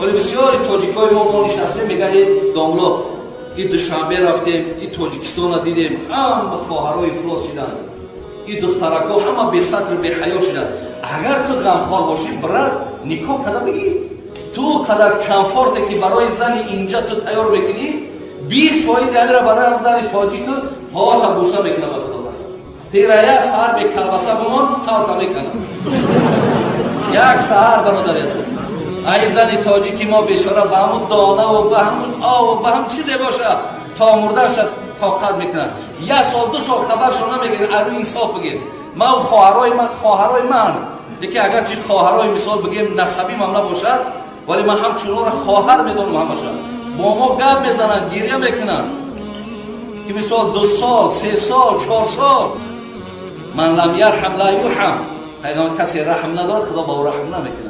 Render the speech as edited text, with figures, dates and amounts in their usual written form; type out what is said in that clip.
Ҳоли бисёри тоҷикои мо нишастем, мегӯянд: «Э, домло, и Душанбе рафтем, и Тоҷикистонро дидем, ҳама хоҳарои ифлос шиданд, и духтарако ҳама бесатру беҳаё шиданд». Агар ту ғамхор бошӣ, брат, никоҳ када бигир. Ту қадар комфорте, ки барои зани инҷа ту тайёр мекунӣ, 20 фоизи ҳамира барои зани тоҷику пота буса мекунад. Ба Худо қасам, тира як саҳар бе колбаса бимон, талта мекунад як саҳар. Бародари азиз, ай зани тоҷики мо бечора ба ҳамун донаву ба ҳамун ову ба ҳам чизе боша, то мурдаша тоқат мекунад. Як сол, 2 сол хабаршо намегирад. Арӯ инсоф бигир, ман хоҳарои ман, хоҳарои ман яке, агарчи хоҳарои, мисол бигем, насабимам набошад, вале ман ҳамчунонро хоҳар медонам. Ҳамаша бо мо гап мезананд, гиря мекунанд, ки мисол 2 сол, 3 сол, 4 сол. من لم يرحم لا يرحم. Пайғамбар: «Касе раҳм надорад, Худо ба ӯ раҳм намекунад».